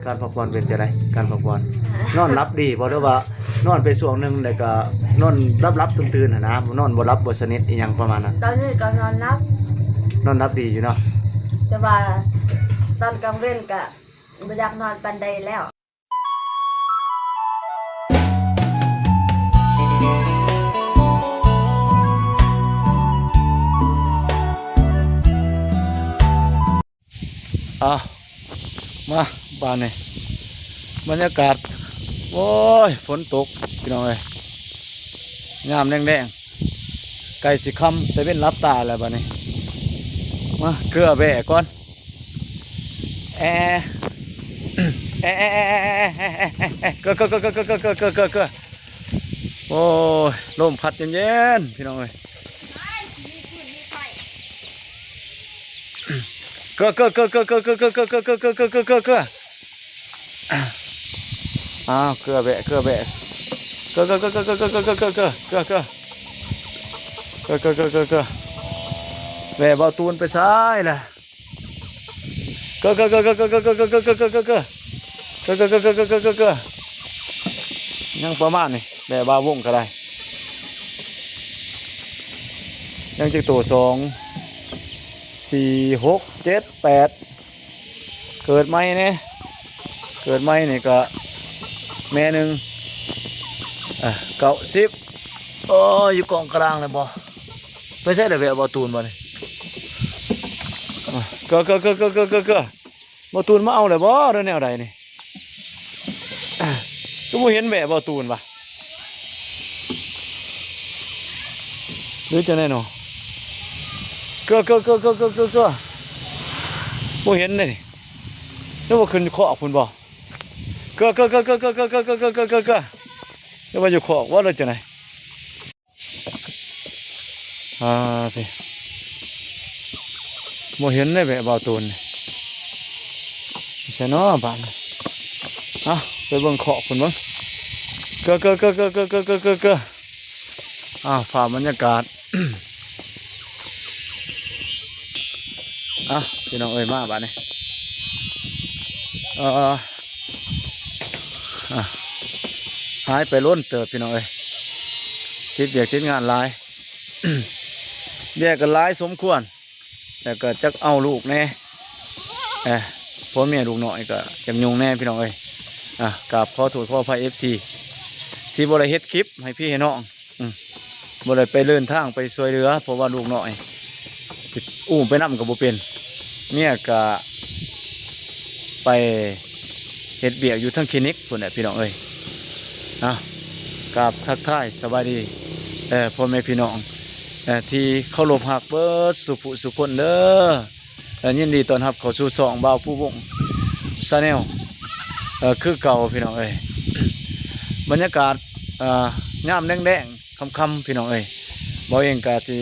ການພັກຜ່ອນເປັນຈັ່ງໃດ? ການພັກຜ່ອນ ນອນຫຼັບດີບໍ່ ຫຼືວ່ານອນໄປຊ່ວງໜຶ່ງ ແລ້ວກໍນອນຫຼັບໆຕື່ນໆຫັ້ນນະ ນອນບໍ່ຫຼັບບໍ່ສະໜິດອີ່ຫຍັງປະມານນັ້ນ? ຕອນນີ້ກໍນອນຫຼັບ ນອນຫຼັບດີຢູ່ເນາະ ແຕ່ວ່າຕອນກາງເວັນກໍບໍ່ຢາກນອນປານໃດແລ້ວ. ເອົາ ມາບາດນີ້ ບັນຍາກາດ ໂອ້ຍ ຝົນຕົກພີ່ນ້ອງເອີຍ ຍາມແລງໆ ໃກ້ຊິຄ່ຳ ຕາເວັນຫຼັບຕາແລ້ວບາດນີ້ ມາເກືອແບະກ່ອນ ແອ ແອ ເກືອ ເກືອ ເກືອ ເກືອ ເກືອ ເກືອ ເກືອ ເກືອ ເກືອ ໂອ້ຍ ລົມພັດເຢັນໆ ພີ່ນ້ອງເອີຍ ເກືອ ເກືອ ເກືອ ເກືອ ເກືອ ເກືອ ເກືອ ເກືອ ເກືອ ເກືອ ເກືອ ເກືອ ເກືອ ເກືອ ອ້າວ ເກືອແບະ ເກືອແບະ ເກືອ ເກືອ ເກືອ ເກືອ ເກືອ ເກືອ ເກືອ ເກືອ ເກືອ ເກືອ ເກືອ ເກືອ ເກືອ ເກືອ ເກືອ ແບະ ບ່າວຕູນໄປໃສລະ? ເກືອ ເກືອ ເກືອ ເກືອ ເກືອ ເກືອ ເກືອ ເກືອ ເກືອ ເກືອ ເກືອ ເກືອ ເກືອ ຍັງປະມານນີ້ ແບະບ່າວວົງກໍໄດ້ ຍັງຈັກໂຕ ສອງ ສີ່ ຫົກ ເຈັດ ແປດ ເກີດໃໝ່ແດ່ ເກີດໃໝ່ນີ້ກໍແມ່ໜຶ່ງ ເກົ້າ ສິບ ໂອ້ຍ ຢູ່ກອງກະດາງແລ້ວບໍ່? ໄປໃສແລ້ວແບະບ່າວຕູນບາດນີ້? ເກືອ ເກືອ ເກືອ ເກືອ ເກືອ ເກືອ ເກືອ ບ່າວຕູນມາເອົາແລ້ວບໍ່ ຫຼືແນວໃດນີ້? ຄືບໍ່ເຫັນແບະບ່າວຕູນວະ ຫຼືຈັ່ງໃດເນາະ? ເກືອ ເກືອ ເກືອ ບໍ່ເຫັນເດ້ນີ້ ຫຼືວ່າຂຶ້ນຄອກພຸ້ນບໍ່? ເກືອ ເກືອ ເກືອ ເກືອ ເກືອ ເກືອ ເກືອ ເກືອ ເກືອ ເກືອ ເກືອ ຫຼືວ່າຢູ່ຄອກບໍ່ ຫຼືຈັ່ງໃດ? ອ່າ ບໍ່ເຫັນເດ້ແບະບ່າວຕູນ ຢູ່ໃສເນາະບາດນີ້? ເອົ້າ ໄປເບິ່ງຄອກພຸ້ນເບິ່ງ ເກືອ ເກືອ ເກືອ ເກືອ ເກືອ ອ້າວ ພາບບັນຍາກາດ ອ່ະ ພີ່ນ້ອງເອີຍ ມາບາດນີ້ ເອີ ອ່ະ ຫາຍໄປດົນເຕີບ ພີ່ນ້ອງເອີຍ ຕິດວຽກຕິດງານຫຼາຍ ວຽກກໍຫຼາຍສົມຄວນ ແລ້ວກໍຈັກເອົາລູກແດ່ ເອີ ຜົວເມຍລູກນ້ອຍກໍຈັກຫຍຸ້ງແດ່ ພີ່ນ້ອງເອີຍ ອ່ະ ກາບຂໍໂທດຂໍອະໄພ ເອັຟຊີ ທີ່ບໍ່ໄດ້ເຮັດຄລິບໃຫ້ພີ່ໃຫ້ນ້ອງ ອືມ ບໍ່ໄດ້ໄປເດີນທາງໄປຊ່ວຍເຫຼືອ ເພາະວ່າລູກນ້ອຍ ຊິອູ້ມໄປນຳກໍບໍ່ເປັນ ເມຍກະໄປເຮັດວຽກຢູ່ທາງຄລີນິກພຸ້ນແຫຼະ ພີ່ນ້ອງເອີຍ ເອົາ ກາບທັກທາຍສະບາຍດີ ເອີ ພໍ່ແມ່ພີ່ນ້ອງ ເອີ ທີ່ເຄົາລົບຮັກເບິດສູ່ຜູ້ສູ່ຄົນເດີ ເອີ ຍິນດີຕ້ອນຮັບເຂົ້າສູ່ຊ່ອງບ່າວພູວົງ Channel ເອີ ຄືເກົ່າ ພີ່ນ້ອງເອີຍ ບັນຍາກາດ ເອີ ຍາມແລງໆ ຄ່ຳໆ ພີ່ນ້ອງເອີຍ ບ່າວເອງກະຊິ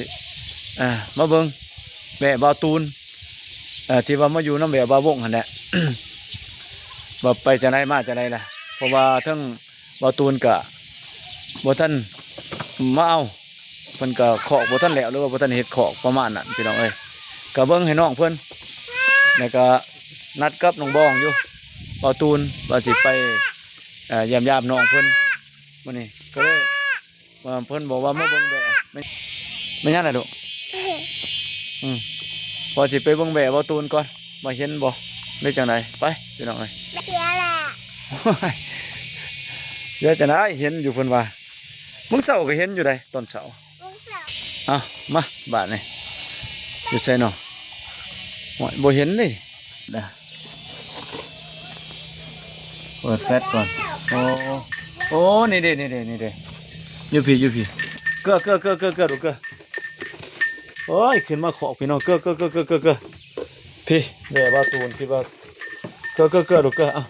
ເອີ ມາເບິ່ງແບະບ່າວຕູນ ເອີ ທີ່ວ່າມາຢູ່ນຳແບະບ່າວວົງຫັ້ນແຫຼະ ວ່າໄປຈັ່ງໃດມາຈັ່ງໃດລະ ເພາະວ່າທັງບ່າວຕູນກະບໍ່ທັນມາເອົາ ເພິ່ນກະຄອກບໍ່ທັນແລ້ວ ຫຼືວ່າບໍ່ທັນເຮັດຄອກປະມານນັ້ນ ພີ່ນ້ອງເອີຍ ກະເບິ່ງໃຫ້ນ້ອງເພິ່ນ ແລ້ວກະນັດກັບນ້ອງບອງຢູ່ ບ່າວຕູນວ່າຊິໄປ ເອີ ຢ້ຽມຢາມນ້ອງເພິ່ນ ມື້ນີ້ກໍເລີຍ ວ່າເພິ່ນບອກວ່າມາເບິ່ງແບະ ແມ່ນ ແມ່ນຫຍັງລະລູກ? ອືມ ວ່າຊິໄປເບິ່ງແບະບ່າວຕູນກ່ອນ ວ່າເຫັນບໍ່ ຫຼືຈັ່ງໃດ ໄປ ພີ່ນ້ອງເອີຍ ເສຍລະ ໂອ້ຍ ເສຍຈັ່ງໃດ ເຫັນຢູ່ເພິ່ນວ່າ ມື້ເຊົ້າກໍເຫັນຢູ່ໃດ໋ ຕອນເຊົ້າ ມື້ເຊົ້າ ເອົ້າ ມາບາດນີ້ ຢູ່ໃສເນາະ? ໂອ້ຍ ບໍ່ເຫັນເດ້ ເປີດແຟລດກ່ອນ ໂອ້ ໂອ້ ນີ້ເດ້ ນີ້ເດ້ ນີ້ເດ້ ຢູ່ພີ້ ຢູ່ພີ້ ເກືອ ເກືອ ເກືອ ເກືອ ເກືອ ລູກເກືອ ໂອ້ຍ ຂຶ້ນມາຄອກ ພີ່ນ້ອງ ເກືອ ເກືອ ເກືອ ເກືອ ເກືອ ພີ້ ແບະບ່າວຕູນ ຄິດວ່າ ເກືອ ເກືອ ເກືອ ລູກເກືອ ເອົາ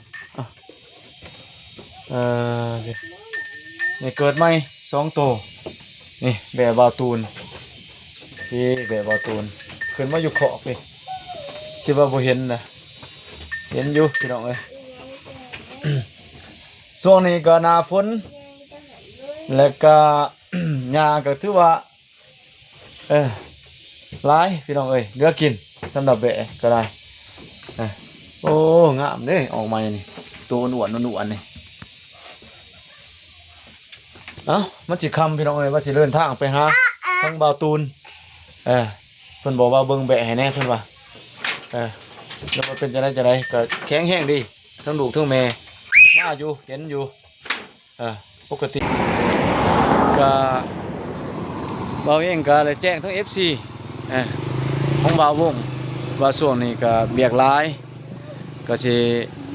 ເອີ ນີ້ເກີດໃໝ່ສອງໂຕ ນີ້ແບະບ່າວຕູນ ນີ້ແບະບ່າວຕູນ ຂຶ້ນມາຢູ່ຄອກພີ້ ຄິດວ່າບໍ່ເຫັນນະ ເຫັນຢູ່ ພີ່ນ້ອງເອີຍ ຊ່ວງນີ້ກໍໜ້າຝົນ ແລ້ວກໍຫຍ້າກໍຖືວ່າ ເອີ ຫຼາຍ ພີ່ນ້ອງເອີຍ ເຫຼືອກິນ ສຳລັບແບະກໍໄດ້ ເອີ ໂອ້ ງາມເດ້ ອອກໃໝ່ນີ້ ໂຕອ້ວນໆ ອ້ວນໆ ນີ້. ເອົ້າ ມັນຊິຄ່ຳພີ່ນ້ອງເອີຍ ວ່າຊິເດີນທາງໄປຫາທາງບ່າວຕູນ. ເອີ ເພິ່ນບອກວ່າເບິ່ງແບະໃຫ້ແດ່ ເພິ່ນວ່າ. ເອີ ແລ້ວວ່າເປັນຈັ່ງໃດຈັ່ງໃດ ກໍແຂງແຮງດີ ທັງລູກທັງແມ່ ມາຢູ່ ເຫັນຢູ່. ເອີ ປົກກະຕິ ກະ ບ່າວເອງກະໄດ້ແຈ້ງທັງເອັຟຊີ ເອີ ຂອງບ່າວວົງ ວ່າຊ່ວງນີ້ກະວຽກຫຼາຍ ກະຊິ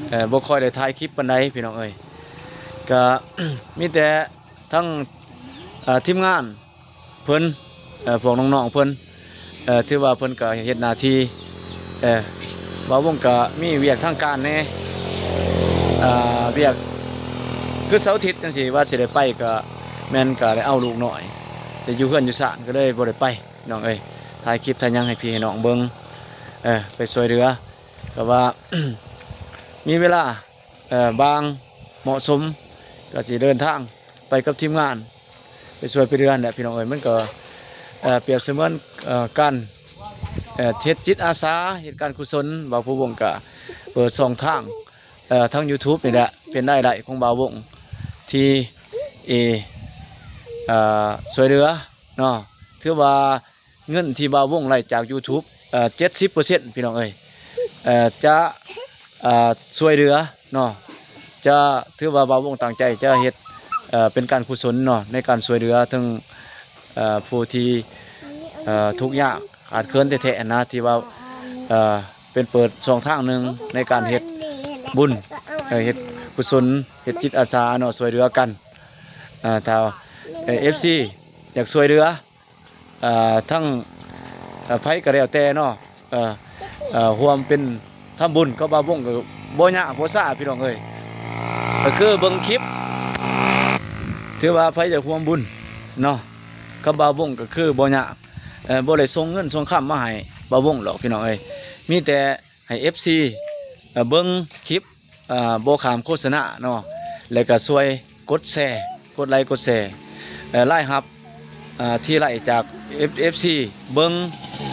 ເອີ ບໍ່ຄ່ອຍໄດ້ຖ່າຍຄລິບປານໃດພີ່ນ້ອງເອີຍ. ກະ ມີແຕ່ທັງ ເອີ ທີມງານ ເພິ່ນ ເອີ ພວກນ້ອງໆ ເພິ່ນ ເອີ ຖືວ່າເພິ່ນກໍເຮັດໜ້າທີ່ ເອີ ບ່າວວົງກໍມີວຽກທາງການແດ່ ເອີ ວຽກຄືເສົາອາທິດຈັ່ງຊີ້ ວ່າຊິໄດ້ໄປກໍແມ່ນກໍໄດ້ເອົາລູກນ້ອຍ ແຕ່ຢູ່ເຮືອນຢູ່ຊານກໍເລີຍບໍ່ໄດ້ໄປ ນ້ອງເອີຍ. ຖ່າຍຄລິບຖ່າຍຫຍັງໃຫ້ພີ່ໃຫ້ນ້ອງເບິ່ງ ເອີ ໄປຊ່ວຍເຫຼືອ ກໍວ່າ ມີເວລາ ເອີ ບາງເໝາະສົມ ກໍຊິເດີນທາງໄປກັບທີມງານ ໄປຊ່ວຍໄປເຫຼືອຫັ້ນແຫຼະພີ່ນ້ອງເອີຍ. ມັນກໍ ເອີ ປຽບສະເໝືອນ ເອີ ການ ເອີ ເຮັດຈິດອາສາ ເຮັດການກຸສົນ. ບ່າວພູວົງກໍເປີດຊ່ອງທາງ ເອີ ທາງຢູທູບນີ້ແຫຼະ ເປັນລາຍໄດ້ຂອງບ່າວວົງ ທີ່ ເອີ ຊ່ວຍເຫຼືອເນາະ. ຖືວ່າ ເງິນທີ່ບ່າວວົງໄດ້ຈາກຢູທູບ ເອີ ເຈັດສິບເປີເຊັນ ພີ່ນ້ອງເອີຍ ເອີ ຈະ ເອີ ຊ່ວຍເຫຼືອເນາະ ຈະ ຖືວ່າບ່າວວົງຕັ້ງໃຈຈະເຮັດ ເອີ ເປັນການກຸສົນເນາະ ໃນການຊ່ວຍເຫຼືອເຖິງ ເອີ ຜູ້ທີ່ ເອີ ທຸກຍາກຂາດເຂີນແທ້ໆນະ ທີ່ວ່າ ເອີ ເປັນເປີດຊ່ອງທາງໜຶ່ງໃນການເຮັດບຸນ ເອີ ເຮັດກຸສົນ ເຮັດຈິດອາສາເນາະ ຊ່ວຍເຫຼືອກັນ. ເອີ ຖ້າ ເອີ ເອັຟຊີ ຢາກຊ່ວຍເຫຼືອ ເອີ ທັງ ເອີ ໃຜກໍແລ້ວແຕ່ເນາະ ເອີ ເອີ ຮ່ວມເປັນທຳບຸນກັບບ່າວວົງກໍບໍ່ຍາກບໍ່ຊ້າພີ່ນ້ອງເອີຍ. ກໍຄືເບິ່ງຄລິບ ຖືວ່າໃຜຢາກຮ່ວມບຸນເນາະ ກັບບ່າວວົງກໍຄືບໍ່ຍາກ ເອີ ບໍ່ໄດ້ສົ່ງເງິນສົ່ງຄຳມາໃຫ້ບ່າວວົງດອກພີ່ນ້ອງເອີຍ. ມີແຕ່ໃຫ້ເອັຟຊີ ເອີ ເບິ່ງຄລິບ ເອີ ບໍ່ຂ້າມໂຄສະນາເນາະ ແລ້ວກໍຊ່ວຍກົດແຊ ກົດໄລກົດແຊ ເອີ ລາຍຮັບ ເອີ ທີ່ໄດ້ຈາກເອັຟ ເອັຟຊີ ເບິ່ງ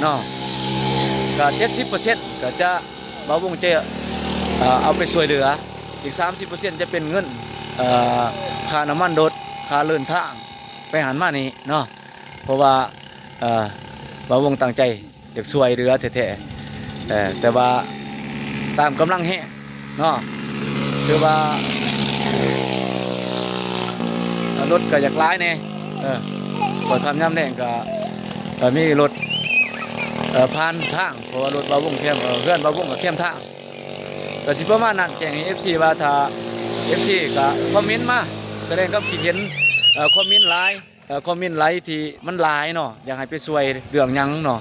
ເນາະ ກໍເຈັດສິບເປີເຊັນ ກໍຈະ ບ່າວວົງຈະ ເອີ ເອົາໄປຊ່ວຍເຫຼືອ ອີກສາມສິບເປີເຊັນຈະເປັນເງິນ ເອີ ຄ່ານ້ຳມັນລົດ ຄ່າເດີນທາງໄປຫັ້ນມານີ້ເນາະ. ເພາະວ່າ ເອີ ບ່າວວົງຕັ້ງໃຈຢາກຊ່ວຍເຫຼືອແທ້ໆ ເອີ ແຕ່ວ່າຕາມກຳລັງແຮງເນາະ ຄືວ່າ ເອີ ລົດກໍຢາກຫຼາຍແດ່ ເອີ ພໍຄ່ຳຍາມແລງກໍ ເອີ ມີລົດ ເອີ ຜ່ານທາງ ເພາະວ່າລົດບ່າວວົງແຄມ ເອີ ເຮືອນບ່າວວົງກໍແຄມທາງ. ກໍຊິປະມານນັ້ນ ແຈ້ງໃຫ້ເອັຟຊີວ່າ ຖ້າເອັຟຊີກໍຄອມເມັນມາ ສະແດງຄວາມຄິດເຫັນ ເອີ ຄອມເມັນຫຼາຍ ເອີ ຄອມເມັນຫຼາຍທີ່ມັນຫຼາຍເນາະ ຢາກໃຫ້ໄປຊ່ວຍເລື່ອງຫຍັງເນາະ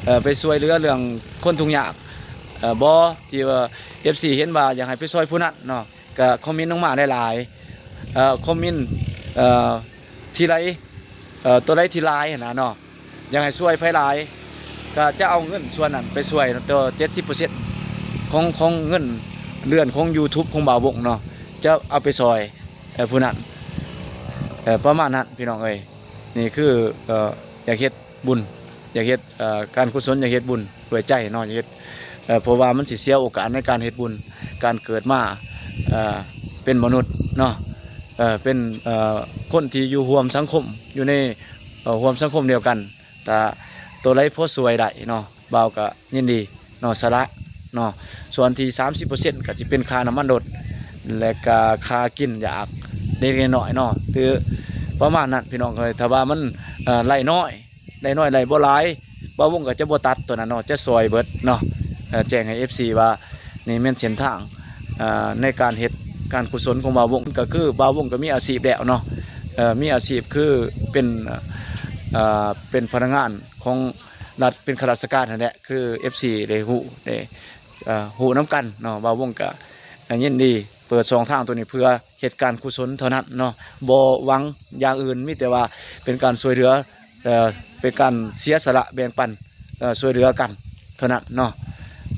ເອີ ໄປຊ່ວຍເຫຼືອເລື່ອງຄົນທຸກຍາກ ເອີ ບໍ່ ທີ່ວ່າເອັຟຊີເຫັນວ່າຢາກໃຫ້ໄປຊ່ວຍຜູ້ນັ້ນເນາະ ກໍຄອມເມັນລົງມາຫຼາຍໆ ເອີ ຄອມເມັນ ເອີ ທີ່ໃດ ເອີ ຕົວໃດທີ່ຫຼາຍຫັ້ນນະເນາະ ຢາກໃຫ້ຊ່ວຍໃຜຫຼາຍ ກໍຈະເອົາເງິນສ່ວນນັ້ນໄປຊ່ວຍ ຕໍ່ເຈັດສິບເປີເຊັນຂອງ ຂອງເງິນເດືອນຂອງຢູທູບຂອງບ່າວວົງເນາະ ຈະເອົາໄປຊ່ອຍ ເອີ ຜູ້ນັ້ນ ເອີ ປະມານນັ້ນພີ່ນ້ອງເອີຍ. ນີ້ຄື ເອີ ຢາກເຮັດບຸນ ຢາກເຮັດ ເອີ ການກຸສົນ ຢາກເຮັດບຸນດ້ວຍໃຈເນາະ ຢາກເຮັດ ເອີ ເພາະວ່າມັນຊິເສຍໂອກາດໃນການເຮັດບຸນ ການເກີດມາ ເອີ ເປັນມະນຸດເນາະ ເອີ ເປັນ ເອີ ຄົນທີ່ຢູ່ຮ່ວມສັງຄົມ ຢູ່ໃນ ເອີ ຮ່ວມສັງຄົມດຽວກັນ ຖ້າຕົວໃດພໍຊ່ວຍໄດ້ເນາະ ບ່າວກໍຍິນດີເນາະ ສະຫຼະເນາະ. ສ່ວນທີ່ສາມສິບເປີເຊັນກໍຊິເປັນຄ່ານ້ຳມັນລົດ ແລະກະຄ່າກິນຢາກເລັກໆນ້ອຍໆເນາະ ຄືປະມານນັ້ນພີ່ນ້ອງເອີຍ. ຖ້າວ່າມັນ ເອີ ໄດ້ນ້ອຍ ໄດ້ນ້ອຍໄດ້ບໍ່ຫຼາຍ ບ່າວວົງກໍຈະບໍ່ຕັດຕົວນັ້ນເນາະ ຈະຊ່ອຍເບິດເນາະ. ເອີ ແຈ້ງໃຫ້ເອັຟຊີວ່າ ນີ້ແມ່ນເສັ້ນທາງ ເອີ ໃນການເຮັດການກຸສົນຂອງບ່າວວົງ ກໍຄືບ່າວວົງກໍມີອາຊີບແລ້ວເນາະ ເອີ ມີອາຊີບຄືເປັນ ເອີ ເປັນພະນັກງານຂອງລັດ ເປັນຂ້າລາຊະການຫັ້ນແຫຼະ ຄືເອັຟຊີໄດ້ຮູ້ ໄດ້ ເອີ ຮູ້ນຳກັນເນາະ. ບ່າວວົງກໍ ເອີ ຍິນດີເປີດຊ່ອງທາງຕົວນີ້ເພື່ອເຮັດການກຸສົນເທົ່ານັ້ນເນາະ ບໍ່ຫວັງຢ່າງອື່ນ ມີແຕ່ວ່າເປັນການຊ່ວຍເຫຼືອ ເອີ ເປັນການເສຍສະຫຼະແບ່ງປັນ ເອີ ຊ່ວຍເຫຼືອກັນເທົ່ານັ້ນເນາ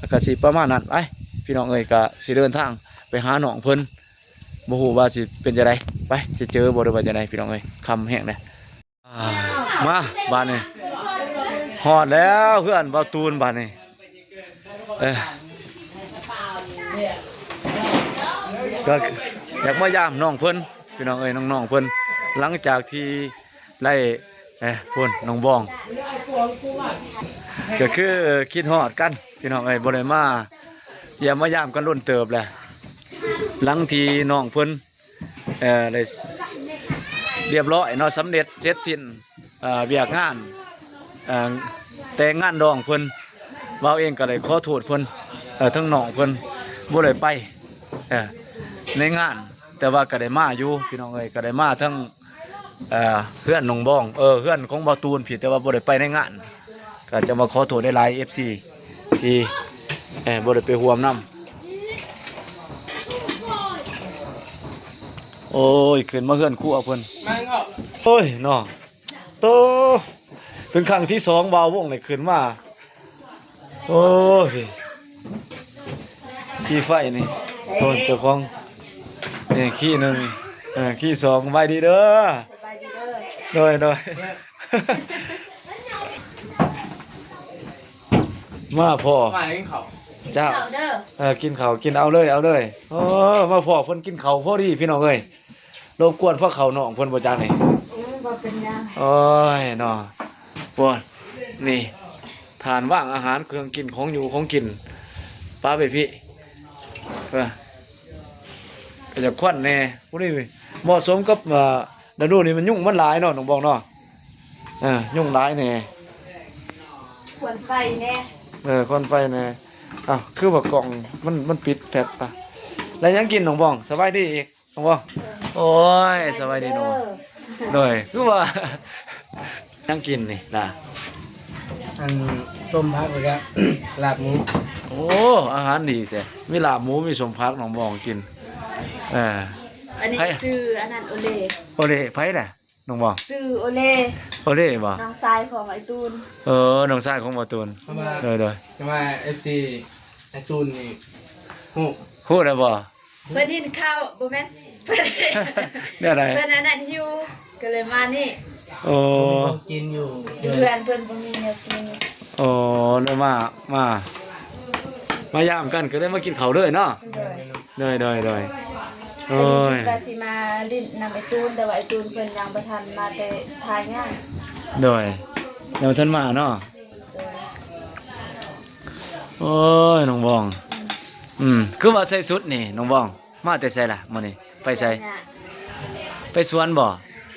ະ. ກໍຊິປະມານນັ້ນ ໄປ ພີ່ນ້ອງເອີຍ ກໍຊິເດີນທາງໄປຫານ້ອງເພິ່ນ ບໍ່ຮູ້ວ່າຊິເປັນຈັ່ງໃດ ໄປ ຊິເຈີບໍ່ ຫຼືວ່າຈັ່ງໃດ ພີ່ນ້ອງເອີຍ. ຄ່ຳແຮງເດ້ ອ່າ ມາບາດນີ້ ຮອດແລ້ວເຮືອນບ່າວຕູນບາດນີ້ ເອີ ເອີ ກໍຢາກມາຢາມນ້ອງເພິ່ນ ພີ່ນ້ອງເອີຍ ນ້ອງໆເພິ່ນ ຫຼັງຈາກທີ່ໄດ້ ເອີ ພຸ້ນ ນ້ອງບອງ ກໍຄືຄິດຮອດກັນ ພີ່ນ້ອງເອີຍ ບໍ່ໄດ້ມາຢ້ຽມມາຢາມກັນດົນເຕີບແລ້ວ ຫຼັງທີ່ນ້ອງເພິ່ນ ເອີ ໄດ້ ລ- ລຽບຮ້ອຍເນາະ ສຳເລັດເສັດສິ້ນ ເອີ ວຽກງານ ເອີ ແຕ່ງງານດອງເພິ່ນ ບ່າວເອງກໍໄດ້ຂໍໂທດເພິ່ນ ເອີ ທັງນ້ອງເພິ່ນບໍ່ໄດ້ໄປ ເອີ ໃນງານ ແຕ່ວ່າກໍໄດ້ມາຢູ່ ພີ່ນ້ອງເອີຍ ກໍໄດ້ມາທັງ ເອີ ເຮືອນນ້ອງບອງ ເອີ ເຮືອນຂອງບ່າວຕູນພີ້ ແຕ່ວ່າບໍ່ໄດ້ໄປໃນງານ ກໍຈະມາຂໍໂທດຫຼາຍໆ ເອັຟຊີ ທີ່ ເອີ ບໍ່ໄດ້ໄປຮ່ວມນຳ. ໂອ້ຍ ຂຶ້ນມາເຮືອນຄົວເພິ່ນ ໂອ້ຍເນາະ ໂຕ ເປັນຄັ້ງທີສອງ ບ່າວວົງໄດ້ຂຶ້ນມາ ໂອ້ຍ ຂີ້ໄຟນີ້ ໂອ້ຍ ເຈົ້າຂອງ ນີ້ຂີ້ໜຶ່ງ ເອີ ຂີ້ສອງ ສະບາຍດີເດີ ສະບາຍດີເດີ ໂດຍ ໂດຍ ມາພໍ້ ມາກິນເຂົ້າ ເຈົ້າ ກິນເຂົ້າເດີ ເອີ ກິນເຂົ້າ ກິນ ເອົາເລີຍ ເອົາເລີຍ ໂອ້ ມາພໍ້ເພິ່ນກິນເຂົ້າພໍດີ ພີ່ນ້ອງເອີຍ ລົບກວນພວກເຂົານ້ອງເພິ່ນບໍ່ຈັກນີ້ ອືມ ບໍ່ເປັນຫຍັງ ໂອ້ຍເນາະ ໂອ້ຍ ນີ້ ຖາດວາງອາຫານ ເຄື່ອງກິນ ຂອງຢູ່ຂອງກິນ ປາໄປພີ້ ເອີ ກໍຢາກຄວັນແດ່ ຜູ້ນີ້ເໝາະສົມກັບ ເອີ ລະດູນີ້ມັນຍຸງມັນຫຼາຍເນາະ ນ້ອງບອງເນາະ ເອີ ຍຸງຫຼາຍແດ່ ຄວັນໄຟແດ່ ເອີ ຄວັນໄຟແດ່ ອ້າວ ຄືວ່າກ້ອງມັນ ມັນປິດແຟບປະ ແລ້ວຫຍັງກິນ ນ້ອງບອງ ສະບາຍດີອີກ ໂອ້ ໂອ້ຍ ສະບາຍດີເນາະ ໂດຍ ຄືວ່າ ຫຍັງກິນນີ້ນະ ອັນ ສົ້ມຜັກ ແລ້ວກະ ລາບໝູ ໂອ້ ອາຫານດີແທ້ ມີລາບໝູ ມີສົ້ມຜັກ ນ້ອງບອງກິນ ເອີ ອັນນີ້ ໃຜ ຊື່ອັນນັ້ນ ໂອເລ ໂອເລ ໃຜນະ ນ້ອງບອງ ຊື່ໂອເລ ໂອເລບໍ ນ້ອງຊາຍຂອງໄອ້ຕູນ ເອີ ນ້ອງຊາຍຂອງບ່າວຕູນ ເພາະວ່າ ໂດຍ ໂດຍ ເພາະວ່າ ເອັຟຊີ ໄອ້ຕູນນີ້ ຮູ້ ຮູ້ແລ້ວບໍ ເພິ່ນກິນເຂົ້າ ບໍ່ແມ່ນ ເພິ່ນ ແນວໃດ ເພິ່ນອັນນັ້ນຫິວ ກໍເລີຍມານີ້ ໂອ້ ບໍ່ມີຂອງກິນຢູ່ ຢູ່ເຮືອນເພິ່ນບໍ່ມີແນວກິນ ໂອ້ ເລີຍມາ ມາ ມາຢາມກັນ ກໍເລີຍມາກິນເຂົ້າເລີຍເນາະ ໂດຍ ໂດຍ ໂດຍ ໂດຍ ໂອ້ຍ ເພິ່ນຄິດວ່າຊິມາຫຼິ້ນນຳໄອ້ຕູນ ແຕ່ວ່າໄອ້ຕູນເພິ່ນຍັງບໍ່ທັນມາ ແຕ່ຖ້າຍາມ ໂດຍ ຍັງບໍ່ທັນມາເນາະ ໂດຍ ໂອ້ຍ ນ້ອງບອງ ອືມ ຄືວ່າໃສ່ຊຸດນີ້ ນ້ອງບອງ ມາແຕ່ໃສລະມື້ນີ້ ໄປໃສ ໄປສວນບໍ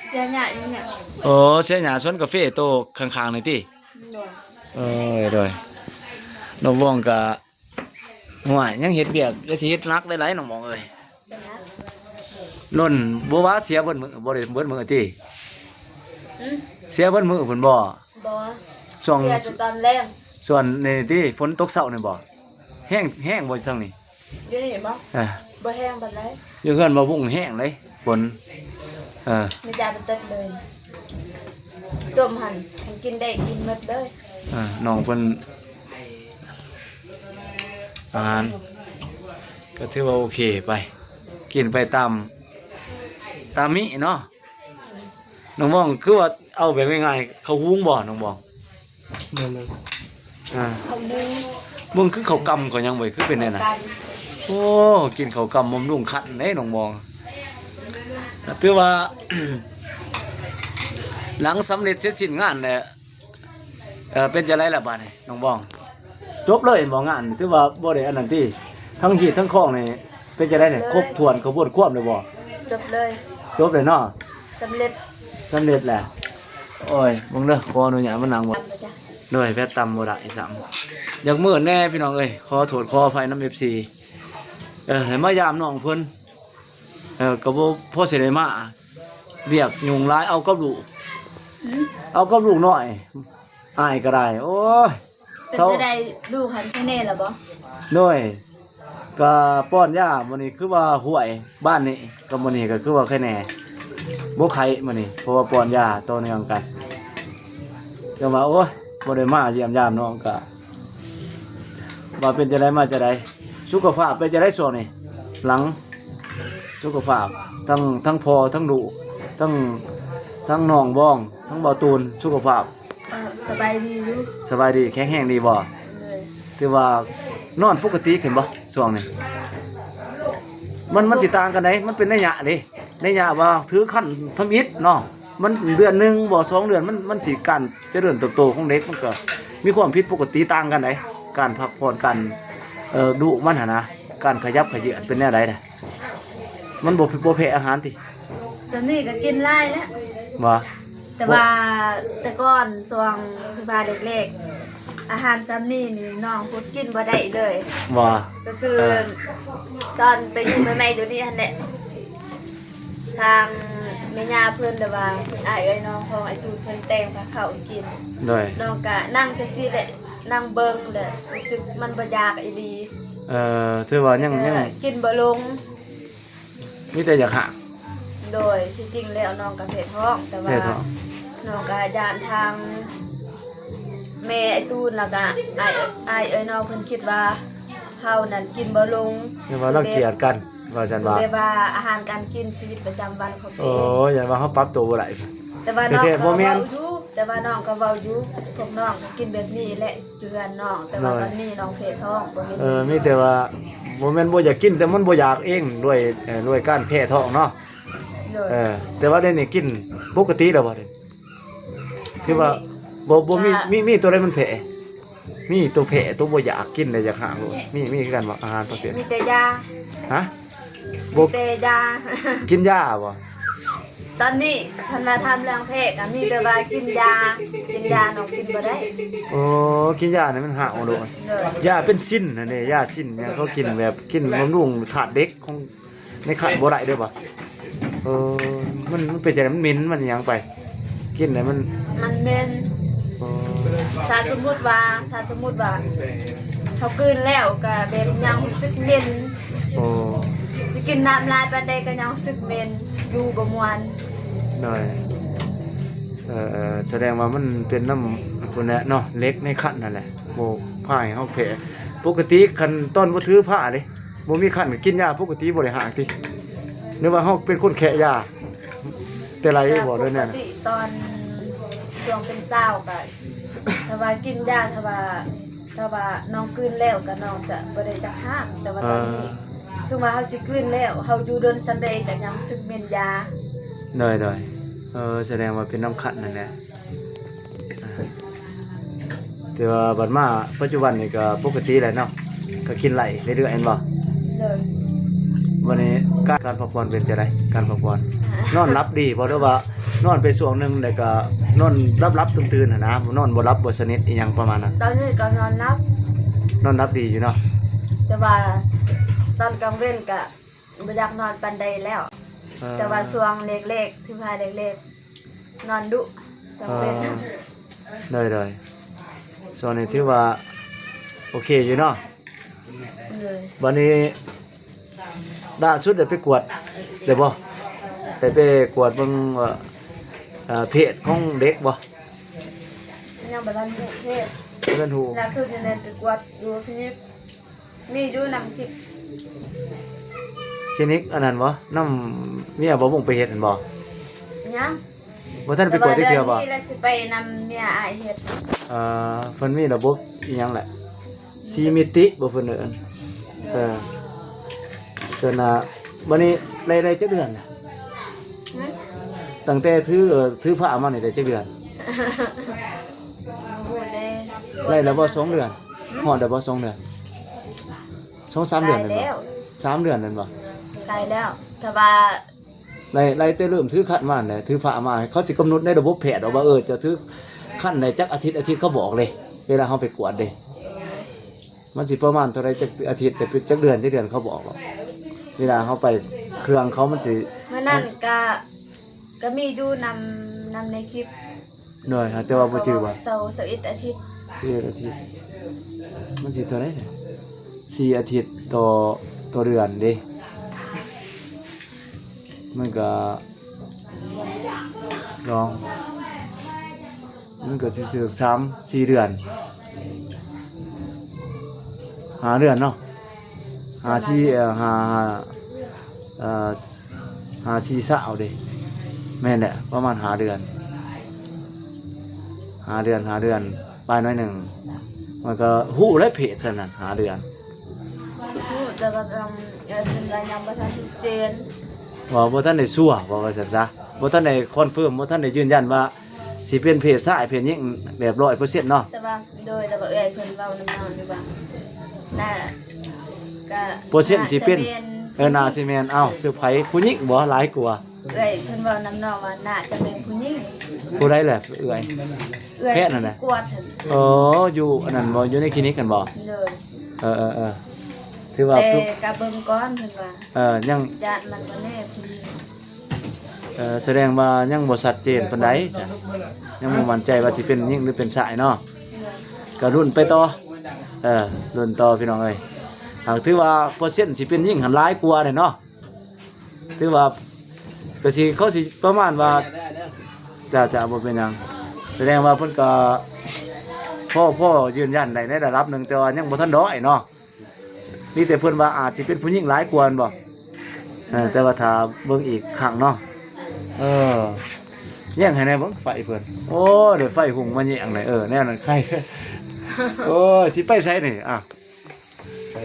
ເສຍຫຍ້າຢູ່ນີ້ ໂອ້ ເສຍຫຍ້າສວນກາເຟໂຕຂ້າງໆນີ້ຕິ ໂດຍ ເອີຍ ໂດຍ ນ້ອງບອງກະ ຫ້ວຍ ຍັງເຮັດວຽກ ຢ່າຊິເຮັດໜັກຫຼາຍໆ ນ້ອງບອງເອີຍ ລົນ ບໍ່ວ່າເສຍເບິດມື້ ບໍ່ໄດ້ເບິດມື້ຕິ ອືມ ເສຍເບິດມື້ພຸ້ນບໍ ບໍ່ ຊ່ວງ ເສຍແຕ່ຕອນແລງ ຊ່ວງນີ້ຕິ ຝົນຕົກເຊົ້ານີ້ບໍ ແຮງ ແຮງບໍ່ທາງນີ້ ຢູ່ນີ້ບໍ ເອີ ບໍ່ແຮງປານໃດ ຢູ່ເຮືອນບ່າວບຸ້ງແຮງເລີຍຝົນ ເອີ ມີແຕ່ມັນຕົກເລີຍ ສົ້ມຫັ້ນ ໃຫ້ກິນໄດ້ກິນໝົດເລີຍ ເອີ ນ້ອງເພິ່ນ ອາຫານ ກໍຖືວ່າໂອເຄໄປ ກິນໄປຕາມ ຕາມມີເນາະ ນ້ອງບອງ ຄືວ່າເອົາແບບງ່າຍໆ ເຂົ້າຫຸງບໍ່ ນ້ອງບອງ ແມ່ນໆ ອ່າ ເຂົ້າໜຶ່ງ ເບິ່ງຄືເຂົ້າກ່ຳເຂົ້າຫຍັງເວີ້ຍ ຄືເປັນແນວນັ້ນ ເຂົ້າກ່ຳ ໂອ້ ກິນເຂົ້າກ່ຳບຳລຸງຄັນເດ້ ນ້ອງບອງ ຖືວ່າ ຫຼັງສຳເລັດເສັດສິ້ນງານແລ້ວ ເອີ ເປັນຈັ່ງໃດລະບາດນີ້ ນ້ອງບອງ ຈົບເລີຍແມ່ນບໍ່ ງານ ຖືວ່າບໍ່ໄດ້ອັນນັ້ນຕິ ທັງຮີດທັງຄອງນີ້ ເປັນຈັ່ງໃດນີ້ ເລີຍ ຄົບຖ້ວນຂະບວນຄວາມແລ້ວບໍ່ ຈົບເລີຍ ຈົບເລີຍເນາະ ສຳເລັດ ສຳເລັດແລ້ວ ໂອ້ຍ ເບິ່ງເດີ ຂໍອະນຸຍາດມານັ່ງ ໂດຍ ແພດຕຳບໍ່ໄດ້ຊ້ຳ ຢາກມືດແດ່ພີ່ນ້ອງເອີຍ ຂໍໂທດຂໍອະໄພນຳ ເອັຟຊີ ເອີ ໃຫ້ມາຢາມນ້ອງເພິ່ນ ເອີ ກໍບໍ່ພໍຊິໄດ້ມາ ວຽກຫຍຸ້ງຫຼາຍ ເອົາກັບລູກ ເອົາກັບລູກນ້ອຍ ອ້າຍກໍໄດ້ ໂອ້ຍ ເປັນຈັ່ງໃດ ລູກຫັ້ນໄຄແນ່ລະບໍ່ ໂດຍ ກໍປ້ອນຢາ ມື້ນີ້ຄືວ່າຫ້ວຍ ບ້ານນີ້ ກໍມື້ນີ້ກໍຄືວ່າໄຄແນ່ ບໍ່ໄຄມື້ນີ້ ເພາະວ່າປ້ອນຢາຕໍ່ເນື່ອງກັນ ຈັ່ງວ່າ ໂອ້ຍ ບໍ່ໄດ້ມາຢ້ຽມຢາມນ້ອງ ກໍວ່າເປັນຈັ່ງໃດມາຈັ່ງໃດ ສຸຂະພາບເປັນຈັ່ງໃດຊ່ວງນີ້ ຫຼັງ ສຸຂະພາບ ທັງ ທັງພໍ່ ທັງລູກ ທັງ ທັງນ້ອງບອງ ທັງບ່າວຕູນ ສຸຂະພາບ ເອີ ສະບາຍດີຢູ່ ສະບາຍດີ ແຂງແຮງດີບໍ່ ໂດຍ ຖືວ່ານອນປົກກະຕິຂຶ້ນບໍ່ຊ່ວງນີ້ ມັນ ມັນຊິຕ່າງກັນໃດ໋ ມັນເປັນໄລຍະເດ້ ໄລຍະວ່າຖືຄັນທຳອິດເນາະ ມັນເດືອນໜຶ່ງບໍ່ ສອງເດືອນ ມັນ ມັນຊິການຈະເລີນເຕີບໂຕຂອງເດັກ ມັນກໍມີຄວາມຜິດປົກກະຕິຕ່າງກັນໃດ໋ ການພັກຜ່ອນ ການ ເອີ ດຸມັນຫັ້ນນະ ການຂະຫຍັບຂະເຍືອນເປັນແນວໃດນະ ມັນບໍ່ ບໍ່ແພ້ອາຫານຕິ? ຕອນນີ້ກໍກິນຫຼາຍແລ້ວ ບໍ່? ແຕ່ວ່າແຕ່ກ່ອນຊ່ວງທີ່ວ່າເລັກໆ ອາຫານສ່ຳນີ້ນີ້ນ້ອງກໍກິນບໍ່ໄດ້ເລີຍ ບໍ່? ກໍຄື ເອີ ຕອນໄປຢູ່ໃໝ່ໆ ຢູ່ນີ້ຫັ້ນແຫຼະ ທາງແມ່ຍ່າເພິ່ນ ຫຼືວ່າອ້າຍເອື້ອຍນ້ອງຂອງອ້າຍຕູດເພິ່ນແຕ່ງພາເຂົ້າກິນ ໂດຍ ນ້ອງກະນັ່ງຈັ່ງຊີ້ແຫຼະ ນັ່ງເບິ່ງ ແລ້ວຮູ້ສຶກມັນບໍ່ຢາກອີ່ຫຼີ ເອີ ຖືວ່າຍັງ ຍັງ ກິນບໍ່ລົງ. ມີແຕ່ຢາກຫ້າງ ໂດຍ ທີ່ຈິງແລ້ວນ້ອງກໍແພ້ທ້ອງ ແຕ່ວ່າ ແພ້ທ້ອງ ນ້ອງກໍຢ້ານທາງແມ່ອ້າຍຕູນ ແລ້ວກໍອ້າຍ ອ້າຍເອື້ອຍນ້ອງເພິ່ນຄິດວ່າເຮົານັ້ນກິນບໍ່ລົງ ແມ່ນວ່າລາວກຽດກັນວ່າຊັ້ນວ່າ ແບບວ່າອາຫານການກິນ ຊີວິດປະຈຳວັນຂອງໂຕເອງ ໂອ້ ຢ້ານວ່າເຮົາປັບໂຕບໍ່ໄດ້ ແຕ່ວ່ານ້ອງກໍເວົ້າຢູ່ ແຕ່ວ່ານ້ອງກໍເວົ້າຢູ່ ພວກນ້ອງກໍກິນແບບນີ້ແຫຼະ ຢູ່ເຮືອນນ້ອງ ແຕ່ວ່າ ໂດຍ ຕອນນີ້ນ້ອງແພ້ທ້ອງ ບໍ່ມີ ເອີ ມີແຕ່ວ່າບໍ່ແມ່ນບໍ່ຢາກກິນ ແຕ່ມັນບໍ່ຢາກເອງ ດ້ວຍ ເອີ ດ້ວຍການແພ້ທ້ອງເນາະ ໂດຍ ເອີ ແຕ່ວ່າດຽວນີ້ກິນປົກກະຕິແລ້ວບໍ່? ດຽວ ຄືວ່າ ດຽວນີ້ ບໍ່ ບໍ່ມີ ກໍ ມີ ມີໂຕໃດມັນແພ້? ມີໂຕແພ້ ໂຕບໍ່ຢາກກິນ ແລະຢາກຫ້າງໂລດ ມີ ມີຄືກັນບໍ່? ອາຫານປະເພດ ມີແຕ່ຢາ ຮະ? ບໍ່ ມີແຕ່ຢາ ກິນຢາບໍ່? ຕອນນີ້ຄັນວ່າຖາມເລື່ອງແພ້ກໍມີແຕ່ວ່າກິນຢາ ກິນຢານ້ອງກິນບໍ່ໄດ້ ໂອ້ ກິນຢານີ້ມັນຫ້າວໂລດ ໂດຍ ຢາເປັນຊິນຫັ້ນເດ້ ຢາຊິນຫຍັງເຂົາກິນແບບກິນບຳລຸງທາດເຫຼັກຂອງໃນຄັນບໍ່ໄດ້ເດີ້ບໍ່? ເອີ ມັນ ມັນເປັນຈັ່ງໃດ ມັນເໝັນ ມັນຫຍັງໄປ ກິນແລ້ວມັນ ມັນເໝັນ ໂອ້ ຖ້າສົມມຸດວ່າ ຖ້າສົມມຸດວ່າເຮົາກືນແລ້ວກໍແບບຍັງຮູ້ສຶກເໝັນ ໂອ້ ຊິກິນນ້ຳຫຼາຍປານໃດກໍຍັງຮູ້ສຶກເໝັນ ຢູ່ບໍ່ມ່ວນ ໂດຍ ເອີ ສະແດງວ່າມັນເປັນນຳພຸ້ນແຫຼະເນາະ ເຫຼັກໃນຄັນຫັ້ນແຫຼະ ບໍ່ພາໃຫ້ເຮົາແພ້ ປົກກະຕິຄັນຕອນບໍ່ຖືພາເດ້ ບໍ່ມີຄັນກໍກິນຢາປົກກະຕິ ບໍ່ໄດ້ຫ້າງຕິ ຫຼືວ່າເຮົາເປັນຄົນແຄະຢາແຕ່ໄລບໍ່ ຫຼືແນວໃດ? ປົກກະຕິຕອນຊ່ວງເປັນສາວກໍ ຖ້າວ່າກິນຢາ ຖ້າວ່າ ຖ້າວ່ານ້ອງກືນແລ້ວກໍນ້ອງຈະບໍ່ໄດ້ຈັກຫ້າງ ແຕ່ວ່າຕອນນີ້ ເອີ ເຖິງວ່າເຮົາຊິກືນແລ້ວ ເຮົາຢູ່ດົນສ່ຳໃດກໍຍັງຮູ້ສຶກເໝັນຢາ ໂດຍ ໂດຍ ເອີ ສະແດງວ່າເປັນນຳຄັນຫັ້ນແຫຼະ ອ່າ ແຕ່ວ່າບັດມາປັດຈຸບັນນີ້ກໍປົກກະຕິແລ້ວເນາະ ກໍກິນໄດ້ເລື້ອຍໆ ແມ່ນບໍ່? ໂດຍ ບັດນີ້ການ ການພັກຜ່ອນເປັນຈັ່ງໃດ? ການພັກຜ່ອນ ອ່າ ນອນຫຼັບດີບໍ່ ຫຼືວ່ານອນໄປຊ່ວງໜຶ່ງ ແລ້ວກໍນອນຫຼັບໆຕື່ນໆ ຫັ້ນນະ ນອນບໍ່ຫຼັບບໍ່ສະໜິດອີ່ຫຍັງປະມານນັ້ນ? ຕອນນີ້ກໍນອນຫຼັບ ນອນຫຼັບດີຢູ່ເນາະ ແຕ່ວ່າຕອນກາງເວັນກໍບໍ່ຢາກນອນປານໃດແລ້ວ ເອີ ແຕ່ວ່າຊ່ວງເລັກໆ ທີ່ວ່າເລັກໆ ນອນດຸ ເອີ ໂດຍໆ ຊ່ວງນີ້ຖືວ່າໂອເຄຢູ່ເນາະ ໂດຍ ບັດນີ້ລ່າສຸດໄດ້ໄປກວດໄດ້ບໍ່? ໄດ້ໄປກວດເບິ່ງວ່າ ເອີ ເພດຂອງເດັກບໍ່? ຍັງບໍ່ທັນຮູ້ເພດ ບໍ່ທັນຮູ້ ລ່າສຸດນີ້ໄດ້ໄປກວດຢູ່ຄລີນິກ ມີຢູ່ນຳຄລິບ ຄລີນິກອັນນັ້ນບໍ່? ນຳເມຍບ່າວບົງໄປເຮັດຫັ້ນບໍ່? ຍັງ ບໍ່ທັນໄປກວດຈັກເທື່ອບໍ່? ແຕ່ວ່າເດືອນນີ້ລະຊິໄປນຳເມຍອ້າຍເຮັດ ເອີ ເພິ່ນມີລະບົບອີ່ຫຍັງແຫຼະ ສີ່ມິຕິບໍ່ ເພິ່ນເອີ້ນ ເອີ ຊັ້ນນະ ບັດນີ້ໄດ້ ໄດ້ຈັກເດືອນລະ? ຫຶ? ຕັ້ງແຕ່ຖື ເອີ ຖືພາມານີ້ໄດ້ຈັກເດືອນ? ບໍ່ຮູ້ເດ້ ໄດ້ລະບໍ່ສອງເດືອນ? ຫຶ? ຮອດລະບໍ່ສອງເດືອນ? ສອງສາມເດືອນແມ່ນບໍ່? ສາມເດືອນແມ່ນບໍ່? ໃກ້ແລ້ວ ແຕ່ວ່າ ໄລ່ ໄລ່ແຕ່ເລີ່ມຖືຄັນມາຫັ້ນແຫຼະ ຖືພາມາ ເຂົາຊິກຳນົດໃນລະບົບແພດວ່າ ເອີ ຈະຖືຄັນໄດ້ຈັກອາທິດ ອາທິດ ເຂົາບອກເດ້ ເວລາເຮົາໄປກວດເດ້ ມັນຊິປະມານເທົ່າໃດ ຈັກອາທິດ ຈັກເດືອນ ຈັກເດືອນ ເຂົາບອກ ເວລາເຮົາໄປ ເຄື່ອງເຂົາມັນຊິ ມື້ນັ້ນກະ ກະມີຢູ່ນຳ ນຳໃນຄລິບ ໂດຍ ແຕ່ວ່າບໍ່ຈື່ວ່າ ເຂົາເວົ້າວ່າຊາວ ຊາວເອັດອາທິດ ຊາວເອັດອາທິດ ມັນຊິເທົ່າໃດນີ້ ສີ່ອາທິດຕໍ່ ຕໍ່ເດືອນເດ້ ມັນກະ ສອງ ມັນກະຊິຖືກສາມ ສີ່ເດືອນ ຫ້າເດືອນເນາະ ຫ້າສີ່ ເອີ ຫ້າ ຫ້າ ເອີ ຫ້າສີ່ຊາວເດ້ ແມ່ນແຫຼະ ປະມານຫ້າເດືອນ ຫ້າເດືອນ ຫ້າເດືອນປາຍໜ້ອຍໜຶ່ງ ມັນກໍຮູ້ແລ້ວເພດຊັ້ນນັ້ນ ຫ້າເດືອນ ຮູ້ ແຕ່ວ່າຕ້ອງ ກໍເພິ່ນວ່າຍັງບໍ່ທັນຊັດເຈນ ວ່າບໍ່ທັນໄດ້ຊົວ ເວົ້າວ່າຊັ້ນຊະ ບໍ່ທັນໄດ້ຄອນເຟີມ ບໍ່ທັນໄດ້ຢືນຢັນວ່າຊິເປັນເພດຊາຍເພດຍິງແບບຮ້ອຍເປີເຊັນເນາະ. ແຕ່ວ່າ ໂດຍ ແລ້ວກໍເອື້ອຍເພິ່ນເວົ້ານຳນ້ອງຢູ່ວ່າ ໜ້າ ກະ ເປີເຊັນຊິເປັນ ໜ້າຈະແມ່ນ ເອີ ໜ້າຊິແມ່ນ. ເອົ້າ ເຊີໃຜ ຜູ້ຍິງບໍ່ຫຼາຍກວ່າ? ເອື້ອຍເພິ່ນເວົ້ານຳນ້ອງວ່າໜ້າຈະເປັນຜູ້ຍິງ. ຜູ້ໃດແຫຼະເອື້ອຍ? ເອື້ອຍແພດນັ້ນແຫຼະ ທີ່ກວດຫັ້ນ. ອໍ ຢູ່ອັນນັ້ນບໍ່? ຢູ່ໃນຄລີນິກຫັ້ນບໍ່? ໂດຍ. ເອີໆໆ ຖືວ່າ ແຕ່ກະເບິ່ງກ່ອນເພິ່ນວ່າ ເອີ ຍັງ ຢ້ານມັນບໍ່ແນ່ຜູ້ຍິງ. ເອີ ສະແດງວ່າຍັງບໍ່ຊັດເຈນປານໃດຊະ ຍັງບໍ່ໝັ້ນໃຈວ່າຊິເປັນຍິງ ຫຼື ເປັນຊາຍເນາະ. ກໍລຸ້ນໄປຕໍ່ ເອີ ລຸ້ນຕໍ່ພີ່ນ້ອງເອີຍ. ຫາກຖືວ່າເປີເຊັນຊິເປັນຍິງຫັ້ນຫຼາຍກວ່າແຫຼະເນາະ. ຖືວ່າ ກໍຊິ ເຂົາຊິປະມານວ່າ ຈ້າໆ ບໍ່ເປັນຫຍັງ. ສະແດງວ່າເພິ່ນກໍພໍ ພໍຢືນຢັນໄດ້ໃນລະດັບໜຶ່ງ ແຕ່ວ່າຍັງບໍ່ທັນຮ້ອຍເນາະ. ມີແຕ່ເພິ່ນວ່າອາດຊິເປັນຜູ້ຍິງຫຼາຍກວ່າແມ່ນບໍ່? ເອີ ແຕ່ວ່າຖ້າເບິ່ງອີກຄັ້ງເນາະ. ເອີ ແຍງໃຫ້ແດ່ເບິ່ງໄຟເພິ່ນ. ໂອ້ ໄດ້ໄຟຮຸ່ງມາແຍງໄດ້. ເອີ ແນວນັ້ນໄຄ. ໂອ້ຍ ຊິໄປໃສນີ້? ອ່ະ ໄປ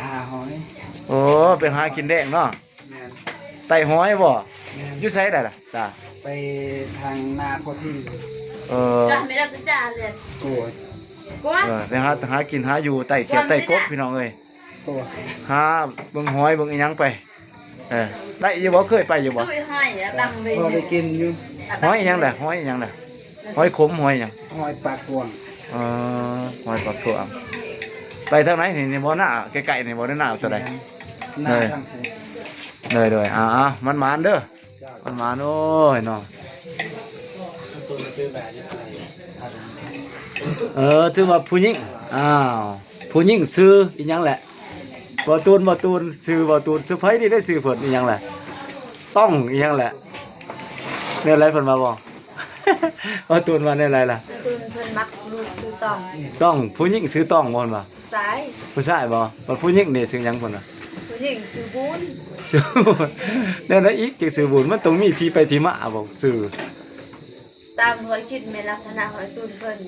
ຫາຫອຍ. ໂອ້ ໄປຫາກິນແດງເນາະ. ແມ່ນ. ໄຕ່ຫອຍບໍ່? ແມ່ນ. ຢູ່ໃສໄດ໋ລະ? ຈ້າ ໄປທາງນາໂພທີ. ເອີ ຈ້າ ແມ່ນແລ້ວຈ້າເລີຍ. ໂອ້ຍ ກວ່າ ເອີ ໄປຫາ ຫາກິນຫາຢູ່ໃຕ້ຂຽດໃຕ້ກົກ ພີ່ນ້ອງເອີຍ. ໂອ້ຍ ຫາເບິ່ງຫອຍເບິ່ງອີ່ຫຍັງໄປ. ເອີ ໄດ້ຢູ່ບໍ່? ເຄີຍໄປຢູ່ບໍ່? ຕຸ້ຍຫອຍອະ ບັງເວ ພໍໄດ້ກິນຢູ່. ຫອຍອີ່ຫຍັງລະ? ຫອຍອີ່ຫຍັງລະ? ຫອຍຂົມ ຫອຍຫຍັງ? ຫອຍປາກກວ້າງ. ເອີ ຫອຍປາກກວ້າງ. ໄປທາງໃດນີ້? ນີ້ບໍ່ ໜ້າໃກ້ໆນີ້ບໍ່? ໜ້າຕົວໃດ? ແມ່ນ ໜ້າທາງພຸ້ນ. ໂດຍໆ ອ່າໆ ມັນໝານເດີ. ເຈົ້າ ມັນໝານ. ໂອ້ຍເນາະ ເອີ ຖືວ່າຜູ້ຍິງ. ອ້າວ ຜູ້ຍິງຊື່ອີ່ຫຍັງແຫຼະ? ບໍ່ຕູນ ບໍ່ຕູນ ຊື່ບໍ່ຕູນ. ຊື່ໃຜນີ້ໄດ້? ຊື່ເພິ່ນອີ່ຫຍັງແຫຼະ? ຕ້ອງອີ່ຫຍັງແຫຼະ? ແນວໃດເພິ່ນວ່າບໍ່? ບໍ່ຕູນວ່າແນວໃດລະ? ຕູນເພິ່ນມັກລູກຊື່ຕ້ອງ. ຕ້ອງ ຜູ້ຍິງຊື່ຕ້ອງບໍ່? ເພິ່ນວ່າ ຊາຍ. ຜູ້ຊາຍບໍ່? ບັດຜູ້ຍິງນີ້ຊື່ຫຍັງເພິ່ນວ່າ? ຜູ້ຍິງຊື່ບຸນ. ຊື່ບຸນ. ແນວໃດອີກຈຶ່ງຊື່ບຸນ? ມັນຕ້ອງມີທີ່ໄປທີ່ມາບໍ່? ຊື່ ຕາມຂ້ອຍຄິດແມ່ນລັກສະນະຂອງອ້າຍຕູນເພິ່ນ.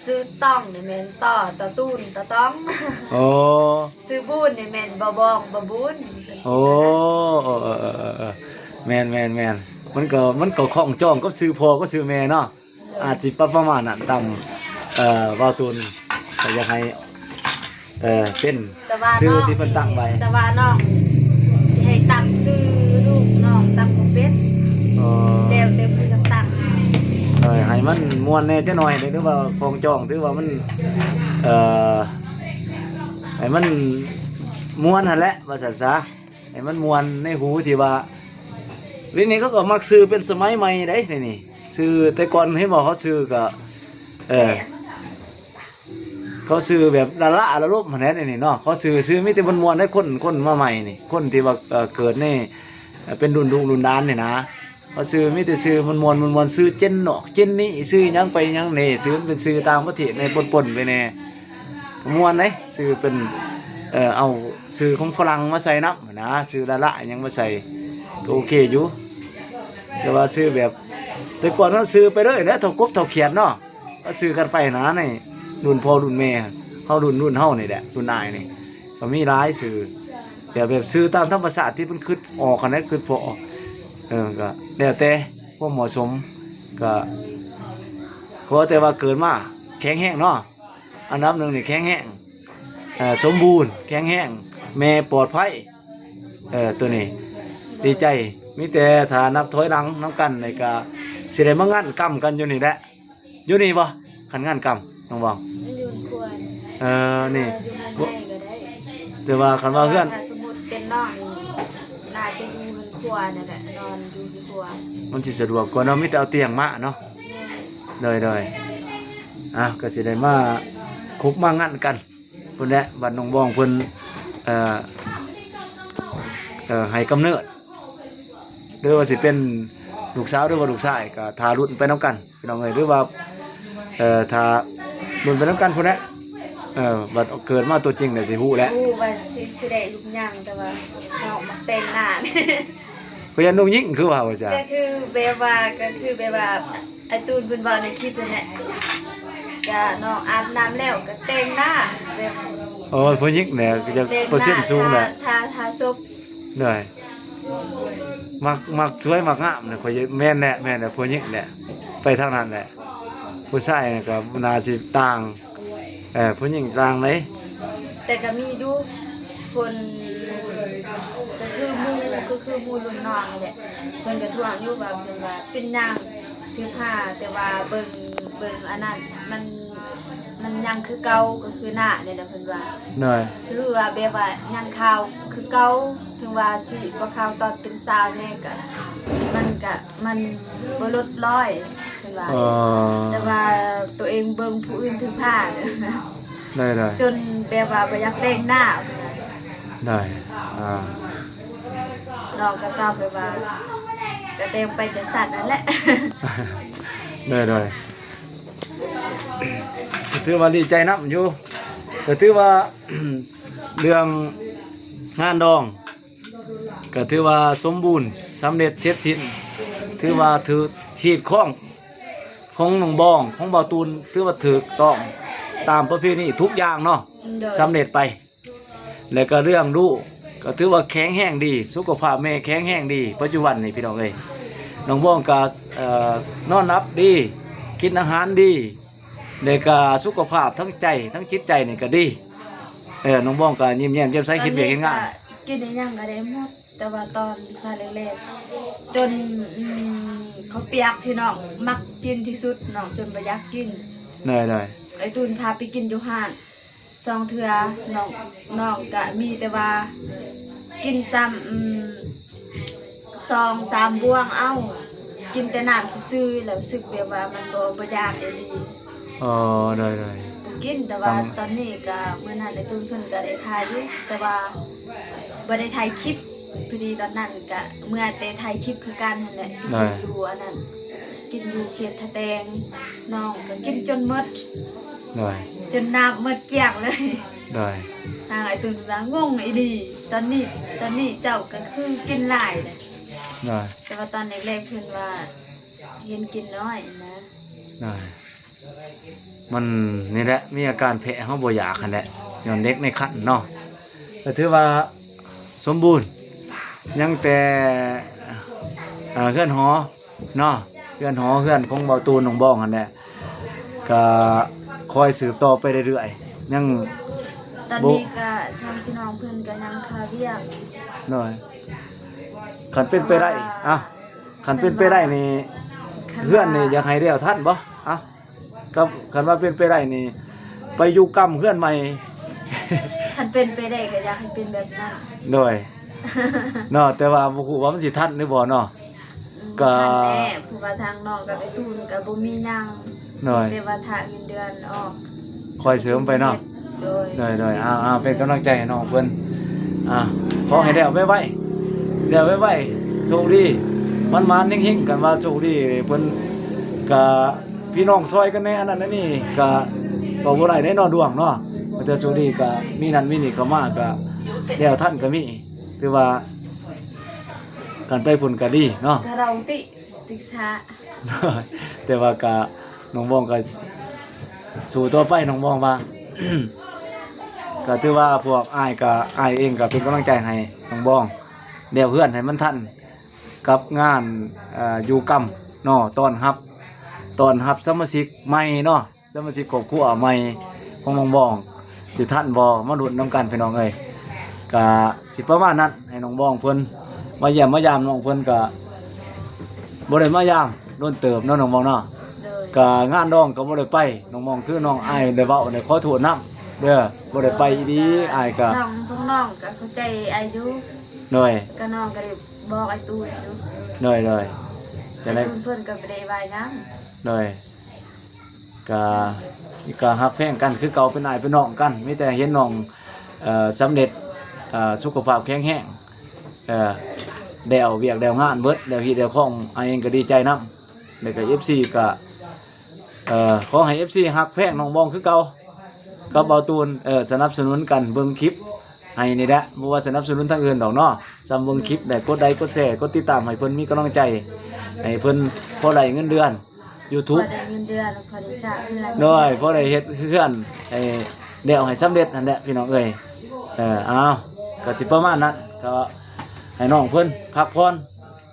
ຊື່ຕ້ອງນີ້ແມ່ນ ຕໍ ຕໍຕູນ ຕໍຕ້ອງ. ອໍ ຊື່ບຸນນີ້ແມ່ນ ບໍ່ບອງ ບໍ່ບຸນ. ໂອ້ ເອີໆໆ ແມ່ນໆໆ ມັນກໍ ມັນກໍຂ້ອງຈອງກັບຊື່ພໍ່ກັບຊື່ແມ່ເນາະ. ອາດຊິປະ ປະມານນັ້ນ ຕາມ ເອີ ເວົ້າຕູນກໍຢາກໃຫ້ ເອີ ເປັນ ແຕ່ວ່າ ຊື່ທີ່ເພິ່ນຕັ້ງໄວ້. ແຕ່ວ່ານ້ອງຊິໃຫ້ຕັ້ງຊື່ລູກນ້ອງຕັ້ງບໍ່ເປັນ. ອໍ ແລ້ວແຕ່ຜູ້ຈັກຕັ້ງ. ເອີ ໃຫ້ມັນມ່ວນແດ່ຈັກໜ້ອຍ ຫຼືວ່າຂອງຈອງ ຖືວ່າມັນ ເອີ ໃຫ້ມັນມ່ວນຫັ້ນແຫຼະ ວ່າຊັ້ນຊະ. ໃຫ້ມັນມ່ວນໃນຫູ ທີ່ວ່າ ດຽວນີ້ເຂົາກໍມັກຊື່ເປັນສະໄໝໃໝ່ເດ້ ດຽວນີ້. ຊື່ແຕ່ກ່ອນເຫັນບໍ່ ເຂົາຊື່ກໍ ເອີ ເຂົາຊື່ແບບລ້າໆລະລົມຫັ້ນແຫຼະ ດຽວນີ້ເນາະ. ເຂົາຊື່ ຊື່ມີແຕ່ມ່ວນໆເດ້ ຄົນ ຄົນມາໃໝ່ນີ້ ຄົນທີ່ວ່າ ເອີ ເກີດໃນ ເປັນລຸ້ນລູກລຸ້ນຫຼານນີ້ນະ. ເພາະຊື່ມີແຕ່ຊື່ມ່ວນໆ ມ່ວນໆ ຊື່ເຈນນອກເຈນນີ້ ຊື່ຫຍັງໄປຫຍັງແດ່ ຊື່ມັນເປັນຊື່ຕ່າງປະເທດແດ່ ປົນໆໄປແດ່ ກໍມ່ວນເດ້. ຊື່ເປັນ ເອີ ເອົາຊື່ຂອງຝຣັ່ງມາໃສ່ນຳນະ ຊື່ລະລະຫຍັງມາໃສ່ ກໍໂອເຄຢູ່. ແຕ່ວ່າຊື່ແບບ ແຕ່ກ່ອນເຮົາຊື່ໄປເລີຍແຫຼະ ເຖົ້າກົບເຖົ້າຂຽດເນາະ. ກໍຊື່ກັນໄປນະ ໃນລຸ້ນພໍ່ລຸ້ນແມ່ເຮົາ ລຸ້ນ ລຸ້ນເຮົານີ້ແຫຼະ ລຸ້ນອ້າຍນີ້ ກໍມີຫຼາຍຊື່ ແບບ ແບບຊື່ຕາມທຳມະຊາດທີ່ມັນຄຶດອອກຫັ້ນແຫຼະ ຄຶດພໍອອກ. ເອີ ກໍແລ້ວແຕ່ຄວາມເໝາະສົມ ກໍຂໍແຕ່ວ່າເກີດມາແຂງແຮງເນາະ. ອັນດັບໜຶ່ງນີ້ແຂງແຮງ ເອີ ສົມບູນ ແຂງແຮງ ແມ່ປອດໄພ. ເອີ ໂຕນີ້ດີໃຈ ມີແຕ່ຖ້ານັບຖອຍຫຼັງນຳກັນນີ້ ກໍຊິໄດ້ມາງັນກຳກັນຢູ່ນີ້ແຫຼະ. ຢູ່ນີ້ບໍ່? ຄັນງານກຳ ນ້ອງບອງ ຢູ່ເຮືອນຄົວ. ເອີ ນີ້ ເອີ ຢູ່ເຮືອນໃຫຍ່ກໍໄດ້ ແຕ່ວ່າຄັນວ່າເຮືອນ ຖ້າສົມມຸດເປັນນ້ອງນີ້ ໜ້າຈະຢູ່ເຮືອນຄົວນັ້ນແຫຼະ ນອນຢູ່ເຮືອນຄົວ ມັນຊິສະດວກກວ່າເນາະ. ມີແຕ່ເອົາຕຽງມາເນາະ. ແມ່ນ. ໂດຍໆ ອ່າ ກໍຊິໄດ້ມາຄົບມາງັນກັນ ພຸ້ນແຫຼະ ບັດນ້ອງບອງເພິ່ນ ເອີ ເອີ ໃຫ້ກຳເນີດ ຫຼືວ່າຊິເປັນລູກສາວ ຫຼືວ່າລູກຊາຍ ກໍຖ້າລຸ້ນໄປນຳກັນ ພີ່ນ້ອງເອີຍ. ຫຼືວ່າ ເອີ ຖ້າລຸ້ນໄປນຳກັນພຸ້ນແຫຼະ ເອີ ບັດເກີດມາຕົວຈິງແລ້ວຊິຮູ້ແຫຼະ ຮູ້ວ່າຊິ ຊິໄດ້ລູກຫຍັງ. ແຕ່ວ່ານ້ອງມັກແຕ່ງໜ້າ ກໍຢ້ານລູກຍິງ ຄືວ່າວ່າຈ້າ ກໍຄືແບບວ່າ ກໍຄືແບບວ່າ ອ້າຍຕູນເພິ່ນເວົ້າໃນຄລິບນັ້ນແຫຼະ ກະນ້ອງອາບນ້ຳແລ້ວກະແຕ່ງໜ້າ ແບບ ໂອ້ຍ ຜູ້ຍິງແຫຼະ ຢາກເປີເຊັນສູງແຫຼະ ຖ້າ ຖ້າສົບ ໂດຍ ມັກ ມັກສວຍມັກງາມນະ ຂ້ອຍ ແມ່ນແຫຼະ ແມ່ນແຫຼະ ຜູ້ຍິງແຫຼະ ໄປທາງນັ້ນແຫຼະ ຜູ້ຊາຍກໍໜ້າຊິຕ່າງ ເອີ ຜູ້ຍິງຕ່າງເດ້ ແຕ່ກໍມີຢູ່ ຄົນ ກໍຄືໝູ່ ກໍຄືໝູ່ລຸ້ນນ້ອງນີ້ແຫຼະ ເພິ່ນກໍທ້ວງຢູ່ວ່າ ເພິ່ນວ່າເປັນຫຍັງຖືພາ ແຕ່ວ່າເບິ່ງ ເບິ່ງອັນນັ້ນ ມັນ ມັນຍັງຄືເກົ່າ ກໍຄືໜ້ານີ້ແຫຼະ ເພິ່ນວ່າ ໂດຍ ຄືວ່າແບບວ່າຍັງຂາວຄືເກົ່າ ເຖິງວ່າຊິບໍ່ຂາວຕອນເປັນສາວແດ່ກໍ ມັນກໍ ມັນບໍ່ຫຼຸດລອຍ ເພິ່ນວ່າ ເອີ ແຕ່ວ່າຕົວເອງເບິ່ງຜູ້ອື່ນຖືພາ ໂດຍໆ ຈົນແບບວ່າບໍ່ຢາກແປງໜ້າ ໂດຍ ອ່າ ນ້ອງກໍຕອບໄປວ່າ ກໍແຕ່ງໄປຈັ່ງຊັ້ນນັ້ນແຫຼະ ໂດຍໆ ຖືວ່າດີໃຈນຳຢູ່ ກໍຖືວ່າ ເລື່ອງງານດອງ ກໍຖືວ່າສົມບູນ ສຳເລັດເສັດສິ້ນ ຖືວ່າຖືກຮີດຄອງຂອງນ້ອງບອງ ຂອງບ່າວຕູນ ຖືວ່າຖືກຕ້ອງຕາມປະເພນີທຸກຢ່າງເນາະ ໂດຍ ສຳເລັດໄປ ແລ້ວກໍເລື່ອງລູກກໍຖືວ່າແຂງແຮງດີ ສຸຂະພາບແມ່ແຂງແຮງດີ ປັດຈຸບັນນີ້ພີ່ນ້ອງເອີຍ ນ້ອງບອງກໍ ເອີ ນອນຫຼັບດີ ກິນອາຫານດີ ແລ້ວກໍສຸຂະພາບທັງໃຈທັງຈິດໃຈນີ້ກໍດີ ເອີ ນ້ອງບອງກໍຍິ້ມແຍ້ມແຈ່ມໃສ ເຮັດວຽກເຮັດງານ ກິນອີ່ຫຍັງກໍໄດ້ໝົດ ແຕ່ວ່າຕອນພາແລກໆ ຈົນ ອືມ ເຂົ້າປຽກທີ່ນ້ອງມັກກິນທີ່ສຸດ ນ້ອງຈົນບໍ່ຢາກກິນ ໂດຍໆ ໄອ້ຕູນພາໄປກິນຢູ່ຮ້ານ ສອງເທື່ອ ນ້ອງ ນ້ອງກະມີແຕ່ວ່າກິນຊ້ຳ ອືມ ສອງສາມບ່ວງເອົາ ກິນແຕ່ນ້ຳຊື່ໆ ແລ້ວຮູ້ສຶກແບບວ່າມັນບໍ່ ບໍ່ຢາກອີ່ຫຼີ ອໍ ໂດຍໆ ບໍ່ກິນ ແຕ່ວ່າຕອນນີ້ກະ ມື້ນັ້ນໄອ້ຕູນເພິ່ນກະໄດ້ຖ່າຍຢູ່ ແຕ່ວ່າບໍ່ໄດ້ຖ່າຍຄລິບ ພໍດີຕອນນັ້ນກະເມື່ອແຕ່ຖ່າຍຄລິບຄືກັນຫັ້ນແຫຼະ ໂດຍ ຢູ່ອັນນັ້ນ ກິນຢູ່ເຂດທ່າແຕງ ນ້ອງກໍກິນຈົນໝົດ ໂດຍ ຈົນນ້ຳໝົດກ້ຽງເລີຍ ໂດຍ ທາງອ້າຍຕຸ່ນວ່າງົງອີ່ຫຼີ ຕອນນີ້ ຕອນນີ້ເຈົ້າກໍຄືກິນຫຼາຍແຫຼະ ໂດຍ ແຕ່ວ່າຕອນແລກໆເພິ່ນວ່າເຫັນກິນນ້ອຍນະ ໂດຍ ມັນນີ້ແຫຼະ ມີອາການແພ້ ເຮົາບໍ່ຢາກຫັ້ນແຫຼະ ຍ້ອນເດັກໃນຄັນເນາະ ກໍຖືວ່າ ສົມບູນ ຍັງແຕ່ ເອີ ເຮືອນຫໍເນາະ ເຮືອນຫໍ ເຮືອນຂອງບ່າວຕູນ ນ້ອງບອງຫັ້ນແຫຼະ ກະຄອຍສືບຕໍ່ໄປເລື້ອຍໆ ຍັງ ຕອນນີ້ກະທາງພີ່ນ້ອງເພິ່ນກະຍັງຄາວຽກ ໂດຍ ຄັນເປັນໄປໄດ້ ເພາະວ່າ ເອົ້າ ຄັນເປັນໄປໄດ້ນີ້ ຄັນວ່າ ເຮືອນນີ້ຢາກໃຫ້ແລ້ວທັນບໍ່? ເອົ້າ ຄັນ ຄັນວ່າເປັນໄປໄດ້ນີ້ ໄປຢູ່ກຳເຮືອນໃໝ່ ຄັນເປັນໄປໄດ້ກໍຢາກໃຫ້ເປັນແບບນັ້ນ ໂດຍ ເນາະ ແຕ່ວ່າບໍ່ຮູ້ວ່າມັນຊິທັນຫຼືບໍ່ເນາະ ອືມ ກໍ ບໍ່ທັນແຫຼະ ເພາະວ່າທາງນ້ອງກັບໄອ້ຕູນກໍບໍ່ມີຫຍັງ ໂດຍ ແຕ່ວ່າຖ້າເງິນເດືອນອອກ ຄ່ອຍເສີມໄປເນາະ ໂດຍ ໂດຍໆ ອ່າໆ ເປັນກຳລັງໃຈໃຫ້ນ້ອງເພິ່ນ ອ່າ ຂໍໃຫ້ແລ້ວໄວໆ ແລ້ວໄວໆ ໂຊກດີ ໝານໆ ເຮັງໆ ກັນວ່າໂຊກດີ ເພິ່ນກະ ພີ່ນ້ອງຊ່ອຍກັນແດ່ ອັນນັ້ນອັນນີ້ກະເວົ້າບໍ່ໄດ້ເດ້ເນາະ ດວງເນາະ ແຕ່ໂຊກດີກະມີນັ້ນມີນີ້ເຂົ້າມາກະແລ້ວທັນກະມີ ຖືວ່າການໄປພຸ້ນກະດີເນາະ ກະເຮົາຕິຕິສະ ແຕ່ວ່າກະນ້ອງບອງກະສູ້ຕໍ່ໄປ ນ້ອງບອງວ່າ ກະຖືວ່າພວກອ້າຍກະ ອ້າຍເອງກະເປັນກຳລັງໃຈໃຫ້ນ້ອງບອງ ແລ້ວເຮືອນໃຫ້ມັນທັນ ກັບງານ ເອີ ຢູ່ກຳເນາະ ຕ້ອນຮັບ ຕ້ອນຮັບສະມາຊິກໃໝ່ເນາະ ສະມາຊິກຄອບຄົວໃໝ່ຂອງນ້ອງບອງ ຊິທັນບໍ່ ມາລຸ້ນນຳກັນພີ່ນ້ອງເອີຍ ກະຊິປະມານນັ້ນ ໃຫ້ນ້ອງບອງເພິ່ນມາຢ້ຽມມາຢາມ ນ້ອງເພິ່ນກະບໍ່ໄດ້ມາຢາມດົນເຕີບເນາະ ນ້ອງບອງເນາະ ໂດຍ ກະງານດອງກະບໍ່ໄດ້ໄປ ນ້ອງບອງ ຄືນ້ອງອ້າຍໄດ້ເວົ້າ ໄດ້ຂໍໂທດນຳເດີ ບໍ່ໄດ້ໄປອີ່ຫຼີ ອ້າຍກະ ນ້ອງ ພວກນ້ອງກະເຂົ້າໃຈອ້າຍຢູ່ ໂດຍ ກະນ້ອງກະໄດ້ ບອກອ້າຍຕູນຢູ່ ໂດຍໆ ຈັ່ງໃດ ອ້າຍຕູນເພິ່ນກໍບໍ່ໄດ້ວ່າຫຍັງ ໂດຍ ກະ ກະຮັກແພງກັນຄືເກົ່າ ເປັນອ້າຍເປັນນ້ອງກັນ ມີແຕ່ເຫັນນ້ອງ ເອີ ສຳເລັດ ເອີ ສຸຂະພາບແຂງແຮງ ເອີ ແລ້ວວຽກແລ້ວງານເບິດ ແລ້ວຮີດແລ້ວຄອງ ອ້າຍເອງກໍດີໃຈນຳ ແລ້ວກໍເອັຟຊີກໍ ເອີ ຂໍໃຫ້ເອັຟຊີຮັກແພງນ້ອງບອງຄືເກົ່າ ກັບບ່າວຕູນ ເອີ ສະໜັບສະໜູນກັນເບິ່ງຄລິບໃຫ້ນີ້ແຫຼະ ບໍ່ວ່າສະໜັບສະໜູນທາງອື່ນດອກເນາະ ສ່ຳເບິ່ງຄລິບແລ້ວກົດໄລກົດແຊ ກົດຕິດຕາມໃຫ້ເພິ່ນມີກຳລັງໃຈ ໃຫ້ເພິ່ນພໍໄດ້ເງິນເດືອນຢູທູບ ພໍໄດ້ເງິນເດືອນ ພໍໄດ້ສ້າງເຮືອນ ໂດຍ ພໍໄດ້ເຮັດເຮືອນໃຫ້ ແລ້ວໃຫ້ສຳເລັດຫັ້ນແຫຼະພີ່ນ້ອງເອີຍ. ເອີ ອ້າວ ກໍຊິປະມານນັ້ນ ກໍໃຫ້ນ້ອງເພິ່ນພັກຜ່ອນ